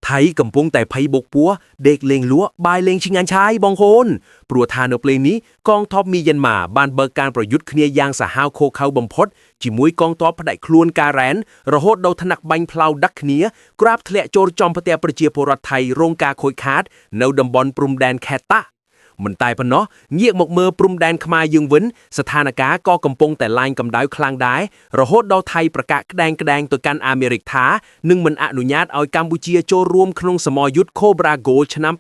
ថៃកំពុងតែភ័យបុកពោះដេកលេងលក់បាយលេងឆ្ងាញ់ឆាយបងប្អូនព្រោះថានៅពេលនេះកងទ័ពមីយ៉ាន់ម៉ាបានបើកការប្រយុទ្ធគ្នាយ៉ាងសាហាវឃោរឃៅបំផុតជាមួយកងទ័ពផ្ដាច់ខ្លួនការ៉ែនរហូតដល់ថ្នាក់បាញ់ផ្លោដឹកគ្នាក្រាបធ្លាក់ចូលចំផ្ទះប្រជាពលរដ្ឋថៃរងការខូចខាតនៅតំបន់ព្រំដែនខេត្តតាក់មិនតែប៉ុណ្ណោះងាកមកមើលព្រំដែនខ្មែរយើងវិញស្ថានភាពក៏កំពុងតែឡាញកម្ដៅខ្លាំងដែររហូតដល់ថៃប្រកាសក្តែងក្តែងទៅកាន់អាមេរិកថានឹងមិនអនុញ្ញាតឲ្យកម្ពុជាចូលរួមក្នុងសមរយុទ្ធ Cobra Gold ឆ្នាំ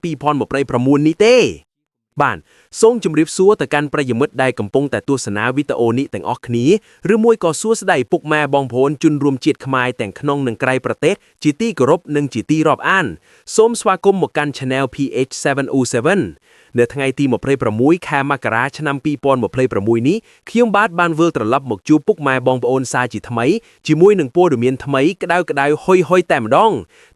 2029នេះទេ បាទសូមជម្រាបសួរទៅកាន់ប្រិយមិត្តដែលកំពុងតែទស្សនាវីដេអូនេះទាំងអស់គ្នាឬមួយក៏សួស្តីពុកម៉ែបងប្អូនជនរួមជាតិខ្មែរទាំងក្នុងនិងក្រៅប្រទេសជាទីគោរពនិងជាទីរាប់អានសូមស្វាគមន៍មកកាន់ Channel PH707 នៅថ្ងៃទី26ខែមករាឆ្នាំ2026នេះខ្ញុំបាទបានវិលត្រឡប់មកជួបពុកម៉ែបងប្អូនសាជាថ្មីជាមួយនឹងព័ត៌មានថ្មីក្តៅក្តៅហុយហុយតែម្ដង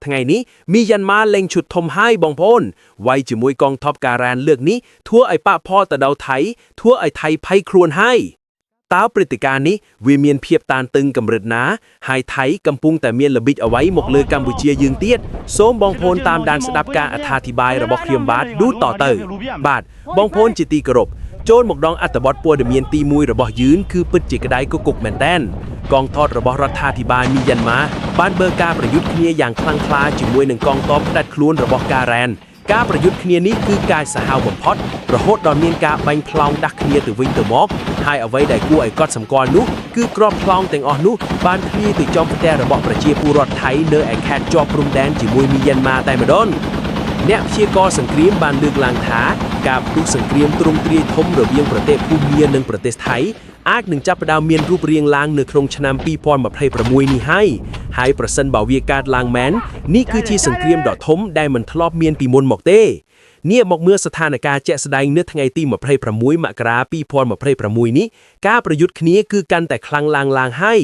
ថ្ងៃនេះមីយ៉ាន់ម៉ាលេងឈុតធំហើយបងប្អូនវាយជាមួយកងទ័ពការ៉ានលើកនេះធ្វើឲ្យប៉ាក់ផលទៅដល់ថៃធ្វើឲ្យថៃភ័យខ្លួនហើយតើព្រឹត្តិការណ៍នេះវាមានភាពតានតឹងកម្រិតណាហើយថៃកំពុងតែមានល្បិចអ្វីមកលើកម្ពុជាយើងទៀតសូមបងប្អូនតាមដានស្ដាប់ការអត្ថាធិប្បាយរបស់ខ្ញុំបាទឌូតតទៅបាទបងប្អូនជាទីគោរពចូលមកដងអត្ថបទព័ត៌មានទី1របស់យឿនគឺពិតជាក្តៅគគុកមែនតែនកងទ័ពរបស់រដ្ឋាភិបាលមីយ៉ាន់ម៉ាបានបើកការប្រយុទ្ធគ្នាយ៉ាងខ្លាំងក្លាជាមួយនឹងកងទ័ពផ្ដាច់ខ្លួនរបស់ការ៉ែនការប្រយុទ្ធគ្នានេះគឺកាយសាហាវបំផុតរហូតដល់មានការបាញ់ប្លង់ដាស់គ្នាទៅវិញទៅមកហើយអ្វីដែលគួរឲ្យកត់សម្គាល់នោះគឺក្របប្លង់ទាំងអស់នោះបានធ្លាយទៅចំផ្ទះរបស់ប្រជាពលរដ្ឋថៃនៅឯខេត្តជាប់ព្រំដែនជាមួយមីយ៉ាន់ម៉ាតែម្ដងអ្នកព្យាករណ៍សង្គ្រាមបានលើកឡើងថាការផ្ទុះសង្គ្រាមទ្រង់ទ្រាយធំរវាងប្រទេសភូមានិងប្រទេសថៃអាចនឹងចាប់ផ្ដើមមានរូបរាងឡើងនៅក្នុងឆ្នាំ2026នេះហើយហើយប្រសិនបើវាកើតឡើងមែននេះគឺជាសង្គ្រាមដ៏ធំដែលមិនធ្លាប់មានពីមុនមកទេងាកមកមើលស្ថានភាពជាក់ស្ដែងនៅថ្ងៃទី26មករា2026នេះការប្រយុទ្ធគ្នាគឺកាន់តែខ្លាំងឡើងឡើងហើយ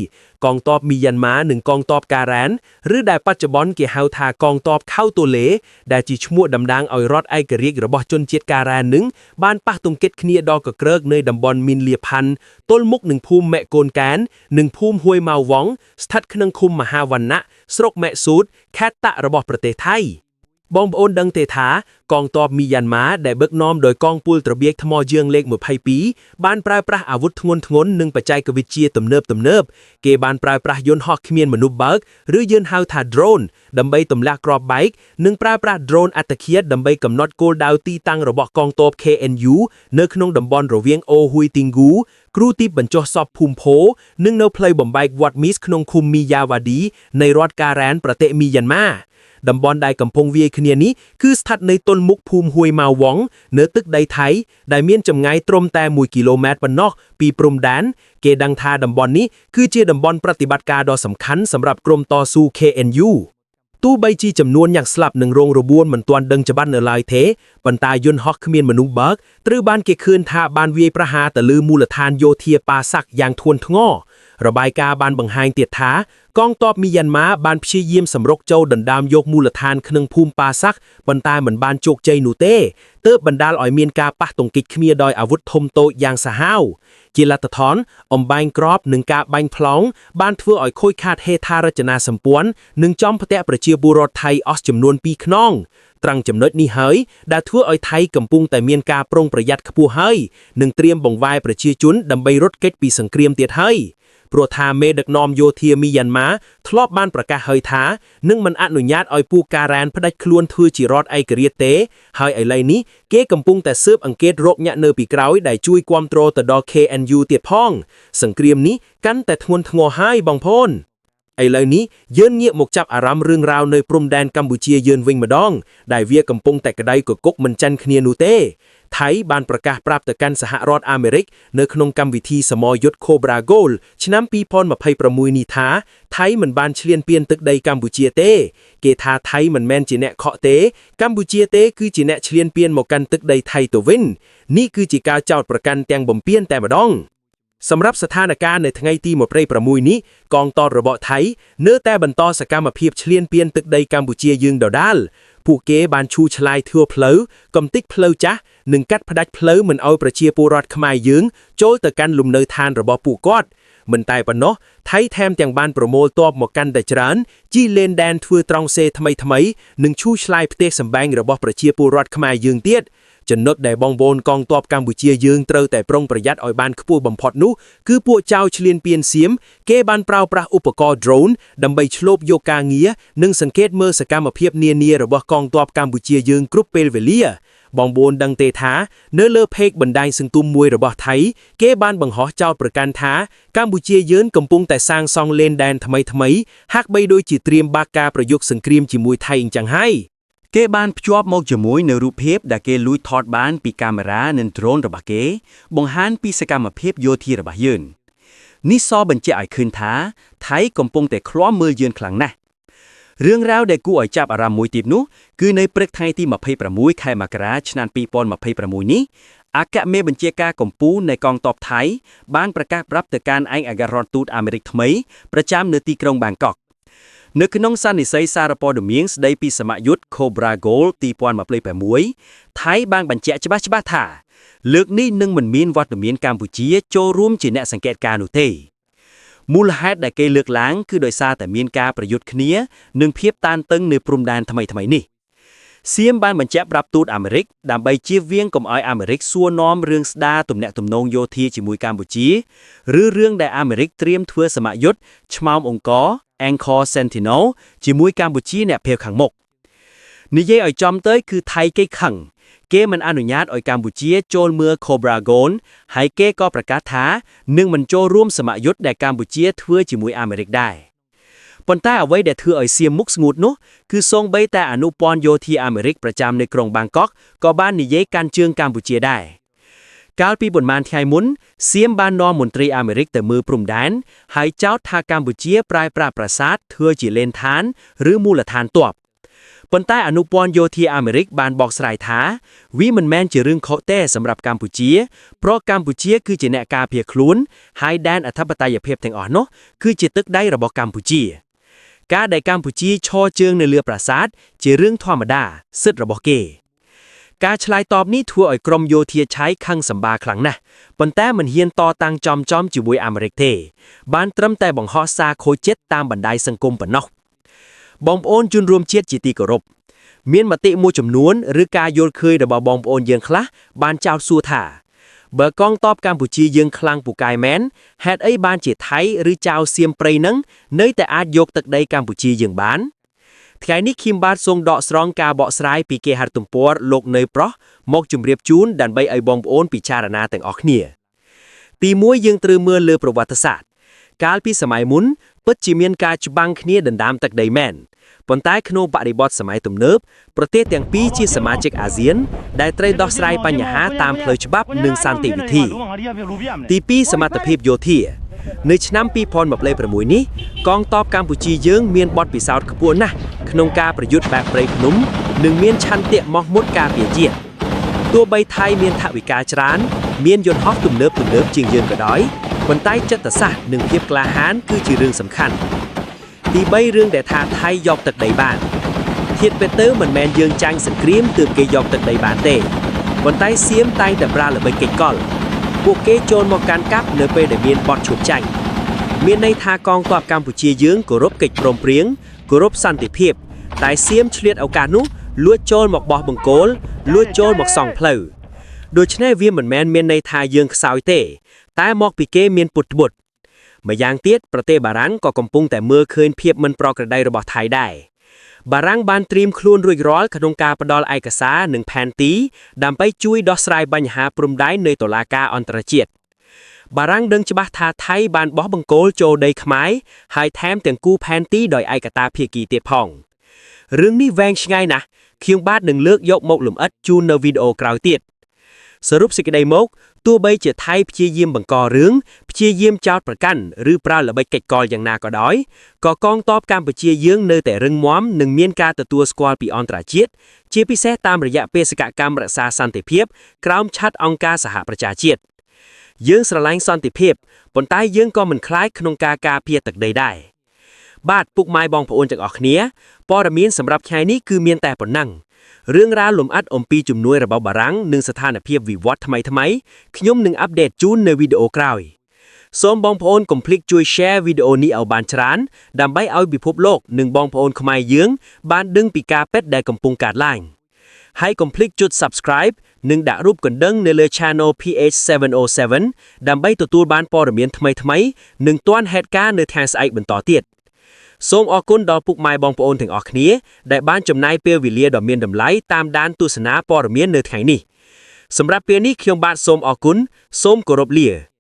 កងទ័ពមីយ៉ាន់ម៉ានិងកងទ័ពការ៉ានឬដែលបច្ចុប្បន្នគេហៅថាកងទ័ពខៅតូឡេដែលជាឈ្មោះតំណាងឲ្យរដ្ឋឯករាជ្យរបស់ជនជាតិការ៉ាននឹងបានប៉ះទង្គិចគ្នាដ៏កក្រើកនៅតំបន់មីនលៀផាន់ទល់មុខនឹងភូមិមេកូនកែននិងភូមិហួយម៉ៅវងស្ថិតក្នុងឃុំមហាវណ្ណៈស្រុកមេស៊ូតខេត្តតាក់របស់ប្រទេសថៃបងប្អូនដឹងទេថាកងទ័ពមីយ៉ាន់ម៉ាដែលដឹកនាំដោយកងពលត្របៀកថ្មយើងលេខ22បានប្រើប្រាស់អាវុធធ្ងន់ធ្ងរនិងបច្ចេកវិទ្យាទំនើបទំនើបគេបានប្រើប្រាស់យន្តហោះគ្មានមនុស្សបើកឬយើងហៅថា drone ដើម្បីទម្លាក់គ្រាប់បែកនិងប្រើប្រាស់ drone អត្តឃាតដើម្បីកំណត់គោលដៅទីតាំងរបស់កងទ័ព KNU នៅក្នុងតំបន់រវាងអូហ៊ុយទីងហ្គូគ្រូទីបញ្ចុះសពភូមិផូនិងនៅផ្លូវបំបែកវត្តមីសក្នុងឃុំមីយ៉ាវ៉ាឌីនៃរដ្ឋការ៉ានប្រទេសមីយ៉ាន់ម៉ាតំបន់ដែលកំពុងវាយគ្នានេះគឺស្ថិតនៅទល់មុខភូមិហួយម៉ៅវងនៅទឹកដីថៃដែលមានចម្ងាយត្រឹមតែ1គីឡូម៉ែត្រប៉ុណ្ណោះពីព្រំដែនគេដឹងថាតំបន់នេះគឺជាតំបន់ប្រតិបត្តិការដ៏សំខាន់សម្រាប់ក្រុមតស៊ូ KNU ទោះបីជាចំនួនអ្នកស្លាប់និងរងរបួសមិនទាន់ដឹងច្បាស់នៅឡើយទេប៉ុន្តែយន្តហោះគ្មានមនុស្សបើកត្រូវបានគេឃើញថាបានវាយប្រហារទៅលើមូលដ្ឋានយោធាប៉ាសាក់យ៉ាងធ្ងន់ធ្ងររបាយការណ៍បានបង្ហាញទៀតថាកងទ័ពមីយ៉ាន់ម៉ាបានព្យាយាមសម្រុកចូលដណ្ដើមយកមូលដ្ឋានក្នុងភូមិប៉ាសាក់ប៉ុន្តែមិនបានជោគជ័យនោះទេទើបបណ្ដាលឲ្យមានការប៉ះទង្គិចគ្នាដោយអាវុធធំតូចយ៉ាងសាហាវជាលទ្ធផលអំបែងក្របនិងការបាញ់ប្លង់បានធ្វើឲ្យខូចខាតហេដ្ឋារចនាសម្ព័ន្ធនិងចំផ្ទះប្រជាពលរដ្ឋថៃអស់ចំនួន2ខ្នងត្រង់ចំណុចនេះហើយដែលធ្វើឲ្យថៃកំពុងតែមានការប្រុងប្រយ័ត្នខ្ពស់ហើយនិងត្រៀមបង្វែរប្រជាជនដើម្បីរត់គេចពីសង្គ្រាមទៀតហើយព្រោះថាមេដឹកនាំយោធាមីយ៉ាន់ម៉ាធ្លាប់បានប្រកាសហើយថានឹងមិនអនុញ្ញាតឲ្យពួកការ៉ានផ្ដាច់ខ្លួនធ្វើជារដ្ឋឯករាជ្យទេហើយឥឡូវនេះគេកំពុងតែស៊ើបអង្កេតរកញាក់នៅពីក្រោយដែលជួយគាំទ្រទៅដល់ KNU ទៀតផងសង្គ្រាមនេះកាន់តែធ្ងន់ធ្ងរហើយបងប្អូនឥឡូវនេះយើងងាកមកចាប់អារម្មណ៍រឿងរ៉ាវនៅព្រំដែនកម្ពុជាយើងវិញម្ដងដែលវាកំពុងតែក្តៅគគុកមិនចាញ់គ្នានោះទេថៃបានប្រកាសប្រាប់ទៅកាន់សហរដ្ឋអាមេរិកនៅក្នុងកម្មវិធីសមរយុទ្ធ Cobra Gold ឆ្នាំ2026នេះថាថៃមិនបានឈ្លានពានទឹកដីកម្ពុជាទេគេថាថៃមិនមែនជាអ្នកខកទេកម្ពុជាទេគឺជាអ្នកឈ្លានពានមកកាន់ទឹកដីថៃទៅវិញនេះគឺជាការចោទប្រកាន់ទាំងបំពានតែម្ដងសម្រាប់ស្ថានភាពនៅថ្ងៃទី26នេះកងទ័ពរបស់ថៃនៅតែបន្តសកម្មភាពឈ្លានពានទឹកដីកម្ពុជាយើងដដែលពួកគេបានឈូសឆ្លាយធ្វើផ្លូវកំទេចផ្លូវចាស់និងកាត់ផ្ដាច់ផ្លូវមិនឲ្យប្រជាពលរដ្ឋខ្មែរយើងចូលទៅកាន់លំនៅឋានរបស់ពួកគាត់ មិនតែប៉ុណ្ណោះថៃថែមទាំងបានប្រមូលទ័ពមកកាន់តែច្រើនជីលេនដែនធ្វើត្រង់សេថ្មីថ្មីនិងឈូសឆ្លាយផ្ទះសម្បែងរបស់ប្រជាពលរដ្ឋខ្មែរយើងទៀតចំណុចដែលបងប្អូនកងទ័ពកម្ពុជាយើងត្រូវតែប្រុងប្រយ័ត្នឲ្យបានខ្ពស់បំផុតនោះគឺពួកចៅឈ្លានពានសៀមគេបានប្រើប្រាស់ឧបករណ៍ drone ដើម្បីឈ្លបយកការងារនិងសង្កេតមើលសកម្មភាពនានារបស់កងទ័ពកម្ពុជាយើងគ្រប់ពេលវេលា បងប្អូនដឹងទេថានៅលើ page បណ្ដាញសង្គមមួយរបស់ថៃគេបានបង្ហោះចោទប្រកាន់ថាកម្ពុជាយើងកំពុងតែសាងសង់លេនដែនថ្មីថ្មីហាក់បីដូចជាត្រៀមបាក់ការប្រយុទ្ធសង្គ្រាមជាមួយថៃអញ្ចឹងហើយ គេបានភ្ជាប់មកជាមួយនៅរូបភាពដែលគេលួចថតបានពីកាមេរ៉ានិងដ្រូនរបស់គេ បង្ហាញពីសកម្មភាពយោធារបស់យើងនេះសបញ្ជាក់ឲ្យឃើញថាថៃកំពុងតែឃ្លាំមើលយើងខ្លាំងណាស់រឿងរ៉ាវដែលគួរឲ្យចាប់អារម្មណ៍មួយទៀតនោះគឺនៅព្រឹកថ្ងៃទី26ខែមករាឆ្នាំ2026នេះអគ្គមេបញ្ជាការកម្ពុជានៃកងទ័ពថៃបានប្រកាសប្រាប់ទៅកាន់ឯកអគ្គរដ្ឋទូតអាមេរិកថ្មីប្រចាំនៅទីក្រុងបាងកក នៅក្នុងសន្និសីទសារព័ត៌មានស្ដីពីសមយុទ្ធ Cobra Gold 2026ថៃបានបញ្ជាក់ច្បាស់ៗថា លើកនេះនឹងមិនមានវត្តមានកម្ពុជាចូលរួមជាអ្នកសង្កេតការណ៍នោះទេមូលហេតុដែលគេលើកឡើងគឺដោយសារតែមានការប្រយុទ្ធគ្នានិងភាពតានតឹងនៅព្រំដែនថ្មីៗនេះសៀមបានបញ្ជាក់ប្រាប់ទូតអាមេរិកដើម្បីជៀសវាងកុំឲ្យអាមេរិកសួរនាំរឿងស្ដារទំនាក់ទំនងយោធាជាមួយកម្ពុជាឬរឿងដែលអាមេរិកត្រៀមធ្វើសមយុទ្ធឆ្មោមអង្គរ Angkor Sentinel ជាមួយកម្ពុជាអ្នកពេលខាងមុខនិយាយឲ្យចំទៅគឺថៃគេខឹងគេមិនអនុញ្ញាតឲ្យកម្ពុជាចូលមើល Cobra Gold ហើយគេក៏ប្រកាសថានឹងមិនចូលរួមសមយុទ្ធដែលកម្ពុជាធ្វើជាមួយអាមេរិកដែរប៉ុន្តែអ្វីដែលធ្វើឲ្យសៀមមុខស្ងួតនោះគឺសូម្បីតែអនុព័ន្ធយោធាអាមេរិកប្រចាំនៅក្រុងបាងកកក៏បាននិយាយកាន់ជើងកម្ពុជាដែរកាលពីប៉ុន្មានថ្ងៃមុនសៀមបាននាំមន្ត្រីអាមេរិកទៅមើលព្រំដែនហើយចោទថាកម្ពុជាប្រែប្រាប្រាសាទធ្វើជាលេនឋានឬមូលដ្ឋានទ័ពប៉ុន្តែអនុព័ន្ធយោធាអាមេរិកបានបកស្រាយថាវាមិនមែនជារឿងខុសទេសម្រាប់កម្ពុជាព្រោះកម្ពុជាគឺជាអ្នកការពារខ្លួនហើយដែនអធិបតេយ្យភាពទាំងអស់នោះគឺជាទឹកដីរបស់កម្ពុជា ការដែលកម្ពុជាឈរជើងនៅលើប្រាសាទជារឿងធម្មតាសិទ្ធិរបស់គេ ការឆ្លើយតបនេះធ្វើឲ្យក្រុមយោធាឆៃខឹងសម្បាខ្លាំងណាស់ប៉ុន្តែមិនហ៊ានតតាំងចំចំជាមួយអាមេរិកទេ បានត្រឹមតែបង្ហោះសារខូចចិត្តតាមបណ្ដាញសង្គមប៉ុណ្ណោះបងប្អូនជនរួមជាតិជាទីគោរពមានមតិមួយចំនួនឬការយល់ឃើញរបស់បងប្អូនយើងខ្លះបានចោទសួរថាបើកងទ័ពកម្ពុជាយើងខ្លាំងពូកែមែនហេតុអីបានជាថៃឬចៅសៀមព្រៃនឹងនៅតែអាចយកទឹកដីកម្ពុជាយើងបាន ថ្ងៃនេះខ្ញុំបាទសូមដកស្រង់ការបកស្រាយពីគេហទំព័រលោកនៅប្រុសមកជម្រាបជូនដើម្បីឲ្យបងប្អូនពិចារណាទាំងអស់គ្នាទីមួយយើងត្រូវមើលលើប្រវត្តិសាស្ត្រកាលពីសម័យមុនពិតជាមានការច្បាំងគ្នាដណ្ដើមទឹកដីមែនប៉ុន្តែក្នុងបរិបទសម័យទំនើបប្រទេសទាំងពីរជាសមាជិកអាស៊ាន ដែលត្រូវដោះស្រាយបញ្ហាតាមផ្លូវច្បាប់និងសន្តិវិធី ទី2សមត្ថភាពយោធា នៅឆ្នាំ2026នេះកងទ័ពកម្ពុជាយើងមានបទពិសោធន៍ខ្ពស់ណាស់ក្នុងការប្រយុទ្ធបែបព្រៃភ្នំនិងមានឆន្ទៈមោះមុតការពារជាតិទោះបីថៃមានថវិកាច្រើន មានយន្តហោះទំនើបទំនើបជាងយើងក៏ដោយប៉ុន្តែចិត្តសាស្ត្រនិងភាពក្លាហានគឺជារឿងសំខាន់ទី3រឿងដែលថាថៃយកទឹកដីបានធៀបពេលទៅមិនមែនយើងចាញ់សង្គ្រាមទើបគេយកទឹកដីបានទេប៉ុន្តែសៀមតែងតែប្រើល្បិចកិច្ចកល ពួកគេចូលមកកាន់កាប់នៅពេលដែលមានបទឈប់ចាញ់មានន័យថាកងទ័ពកម្ពុជាយើងគោរពកិច្ចព្រមព្រៀងគោរពសន្តិភាព តែសៀមឆ្លៀតឱកាសនោះលួចចូលមកបោះបង្គោលលួចចូលមកសង់ផ្លូវដូច្នេះវាមិនមែនមានន័យថាយើងខ្សោយទេ តែមកពីគេមានពុតត្បុតម្យ៉ាងទៀតប្រទេសបារាំងក៏កំពុងតែមើលឃើញភាពមិនប្រក្រតីរបស់ថៃដែរបារាំងបានត្រៀមខ្លួនរួចរាល់ក្នុងការផ្ដល់ឯកសារនិងផែនទីដើម្បីជួយដោះស្រាយបញ្ហាព្រំដែននៅតុលាការអន្តរជាតិបារាំងដឹងច្បាស់ថាថៃបានបោះបង្គោលចូលដីខ្មែរហើយថែមទាំងគូផែនទីដោយឯកតាភាគីទៀតផងរឿងនេះវែងឆ្ងាយណាស់ខ្ញុំបាទនឹងលើកយកមកលម្អិតជូននៅវីដេអូក្រោយទៀតសរុបសេចក្តីមកទោះបីជាថៃព្យាយាមបង្ករឿងព្យាយាមចោទប្រកាន់ឬប្រើល្បិចកិច្ចកលយ៉ាងណាក៏ដោយក៏កងទ័ពកម្ពុជាយើងនៅតែរឹងមាំនិងមានការទទួលស្គាល់ពីអន្តរជាតិជាពិសេសតាមរយៈបេសកកម្មរក្សាសន្តិភាពក្រោមឆត្រអង្គការសហប្រជាជាតិយើងស្រឡាញ់សន្តិភាពប៉ុន្តែយើងក៏មិនខ្លាចក្នុងការការពារទឹកដីដែរបាទពុកម៉ែបងប្អូនទាំងអស់គ្នាព័ត៌មានសម្រាប់ថ្ងៃនេះគឺមានតែប៉ុណ្ណឹងរឿងរ៉ាវលម្អិតអំពីជំនួយរបស់បារាំងនិងស្ថានភាពវិវត្តថ្មីៗខ្ញុំនឹង update ជូននៅវីដេអូក្រោយ។ សូមបងប្អូនកុំភ្លេចជួយ share វីដេអូនេះឲ្យបានច្រើនដើម្បីឲ្យពិភពលោកនិងបងប្អូនខ្មែរយើងបានដឹងពីការពិតដែលកំពុងកើតឡើងហើយកុំភ្លេចចុច subscribe និងដាក់រូបកណ្ដឹងនៅលើ Channel PH707 ដើម្បីទទួលបានព័ត៌មានថ្មីៗនិងទាន់ហេតុការណ៍នៅថ្ងៃស្អែកបន្តទៀតសូមអរគុណដល់ពុកម៉ែបងប្អូនទាំងអស់គ្នាដែលបានចំណាយពេលវេលាដ៏មានតម្លៃតាមដានទស្សនាព័ត៌មាននៅថ្ងៃនេះសម្រាប់ពេលនេះខ្ញុំបាទសូមអរគុណសូមគោរពលា។